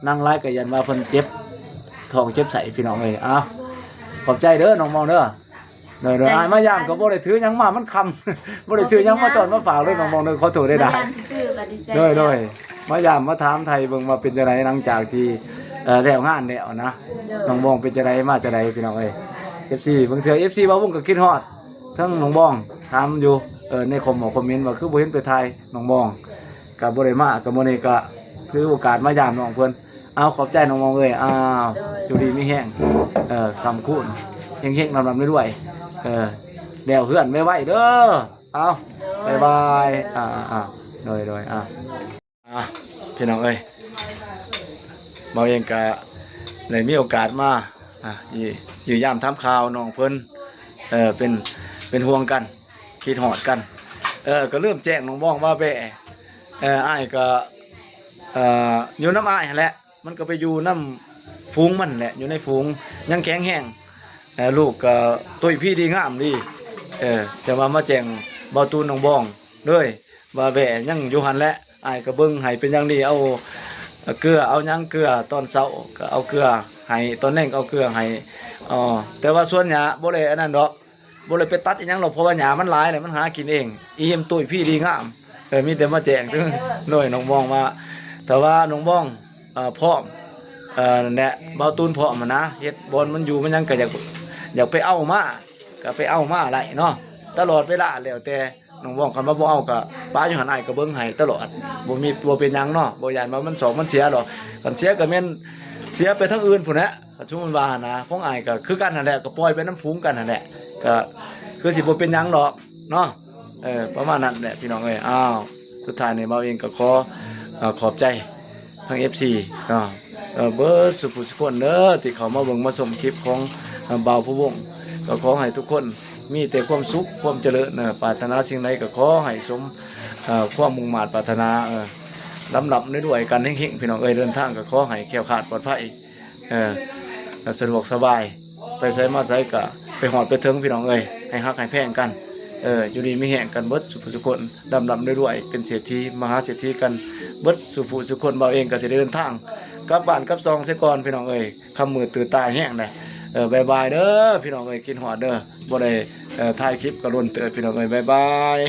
ນັ່ງຫຼາຍກໍຢ້ານວ່າເພິ່ນເຈັບທ້ອງເຈັບໄສ້ພີ່ນ້ອງເອີຍ. ອ້າວ ຂອບໃຈເດີນ້ອງມອງເດີ. ໂດຍໆ ໃຈ ອ້າຍມາຢາມກໍບໍ່ໄດ້ຖືຫຍັງມາ ມັນຄ່ຳ ບໍ່ໄດ້ຊື້ຫຍັງມາຕ້ອນມາຝາກເດີນ້ອງມອງເດີ ຂໍໂທດໄດ້. ມາຢາມຊື່ໆກໍດີໃຈ ໂດຍໆ ແລ້ວ ມາຢາມມາຖາມໄຖ່ເບິ່ງວ່າເປັນຈັ່ງໃດ ຫຼັງຈາກທີ່ ເອີ ແລ້ວງານແລ້ວນະ ໂດຍ ນ້ອງມອງເປັນຈັ່ງໃດ ມາຈັ່ງໃດພີ່ນ້ອງເອີຍ. ເອັຟຊີ ບາງເທື່ອ ເອັຟຊີ ບ່າວວົງກໍຄິດຮອດ ທັງນ້ອງບອງຖາມຢູ່ ເອີ ໃນຄອມເມັນ ຄອມເມັນວ່າຄືບໍ່ເຫັນໄປຖ່າຍນ້ອງບອງ ກໍບໍ່ໄດ້ມາ ກໍມື້ນີ້ກໍຖືໂອກາດມາຢາມນ້ອງເພິ່ນ. ເອົາ ຂອບໃຈນ້ອງບອງເອີຍ. ອ້າວ ໂດຍ ຢູ່ດີມີແຮງ ເອີ ຄ້ຳຄູນ ເຮັງໆ ລ່ຳໆ ລວຍໆ ເອີ ແລ້ວເຮືອນໄວໆເດີ. ເອົາ ໂດຍ ບາຍບາຍ. ໂດຍ ເອົາໆໆ ໂດຍໆ ເອົາ ອ່ະ ພີ່ນ້ອງເອີຍ ເຮົາເອງກະໄດ້ມີໂອກາດມາ ອ່ະ ຢູ່ ຢູ່ຢາມຖາມຂ່າວນ້ອງເພິ່ນ ເອີ ເປັນ ເປັນຫ່ວງກັນ ຄິດຮອດກັນ ເອີ ກໍລືມແຈ້ງນ້ອງບອງວ່າແບ ເອີ ອ້າຍກໍ ເອີ ຢູ່ນຳອ້າຍຫັ້ນແຫຼະ ມັນກໍໄປຢູ່ນຳຝູງມັນແຫຼະ ຢູ່ໃນຝູງ ຍັງແຂງແຮງ ເອີ ລູກກໍຕຸ້ຍພີດີງາມດີ ເອີ ຈັ່ງວ່າມາແຈ້ງບ່າວຕູນນ້ອງບອງ ເລີຍວ່າແວຍັງຢູ່ຫັ້ນແຫຼະ ອ້າຍກໍເບິ່ງໃຫ້ເປັນຢ່າງດີ ເອົາເກືອເອົາຫຍັງ ເກືອຕອນເຊົ້າກໍເອົາເກືອໃຫ້ ຕອນແລງກໍເອົາເກືອໃຫ້. ອໍ ແຕ່ວ່າສວນຫຍ້າບໍ່ໄດ້ອັນນັ້ນດອກ ບໍ່ໄດ້ໄປຕັດອີ່ຫຍັງດອກ ເພາະວ່າຫຍ້າມັນຫຼາຍແລ້ວ ມັນຫາກິນເອງ ອີ່ຫິມຕຸ້ຍພີດີງາມ. ເອີ ມີແຕ່ມາແຈ້ງ ໂດຍ ນ້ອງບອງວ່າ ຖ້າວ່ານ້ອງບອງ ເອີ ພ້ອມ ເອີ ນັ້ນແຫຼະ ບ່າວຕູນພ້ອມຫັ້ນນະ ເຮັດບ່ອນມັນຢູ່ມັນຫຍັງ ກໍຢາກ ຢາກໄປເອົາມາ ກໍໄປເອົາມາໄດ້ເນາະ ຕະຫຼອດເວລາ ແລ້ວແຕ່ນ້ອງບອງ. ຄັນວ່າບໍ່ເອົາກໍປະຢູ່ຫັ້ນ ອ້າຍກໍເບິ່ງໃຫ້ຕະຫຼອດ ບໍ່ມີ ບໍ່ເປັນຫຍັງເນາະ ບໍ່ຢ້ານວ່າມັນສອກມັນເສຍດອກ. ຄັນເສຍກໍແມ່ນເສຍໄປທາງອື່ນພຸ້ນແຫຼະ ຄັນສົມມຸດວ່ານະ ຂອງອ້າຍກໍຄືກັນຫັ້ນແຫຼະ ກໍປ່ອຍໄປນຳຝູງກັນຫັ້ນແຫຼະ ກໍຄືຊິບໍ່ເປັນຫຍັງດອກເນາະ. ເອີ ປະມານນັ້ນແຫຼະພີ່ນ້ອງເອີຍ. ອ້າວ ສຸດທ້າຍນີ້ບ່າວເອງກໍຂໍ ເອີ ຂອບໃຈ ທັງເອັຟຊີເນາະ ເອີ ເບິດສູ່ຜູ້ສູ່ຄົນເດີ ທີ່ເຂົ້າມາເບິ່ງມາຊົມຄລິບຂອງ ເອີ ບ່າວພູວົງ. ກໍຂໍໃຫ້ທຸກຄົນມີແຕ່ຄວາມສຸກຄວາມຈະເລີນ ເອີ ປາດຖະໜາສິ່ງໃດກໍຂໍໃຫ້ສົມ ເອີ ຄວາມມຸ່ງມາດປາດຖະໜາ ເອີ ລ່ຳໆລວຍໆກັນເຮັງໆ ພີ່ນ້ອງເອີຍ. ເດີນທາງກໍຂໍໃຫ້ແຄ້ວຄາດປອດໄພ ເອີ ສະດວກສະບາຍ ໄປໃສມາໃສກໍໄປຮອດໄປເຖິງ ພີ່ນ້ອງເອີຍ. ໃຫ້ຮັກໃຫ້ແພງກັນ ເອີ ຢູ່ດີມີແຮງກັນເບິດສູ່ຜູ້ສູ່ຄົນ ລ່ຳໆລວຍໆ ເປັນເສດຖີມະຫາເສດຖີກັນເບິດສູ່ຜູ້ສູ່ຄົນ. ບ່າວເອງກໍຊິໄດ້ເດີນທາງກັບບ້ານກັບຊ່ອງເສຍກ່ອນ ພີ່ນ້ອງເອີຍ ຄ່ຳມືດຕື່ນຕາແຮງແຫຼະ. ເອີ ບາຍບາຍເດີພີ່ນ້ອງເອີຍ ຄິດຮອດເດີ ບໍ່ໄດ້ ເອີ ຖ່າຍຄລິບກໍດົນເຕີບ ພີ່ນ້ອງເອີຍ ບາຍບາຍ.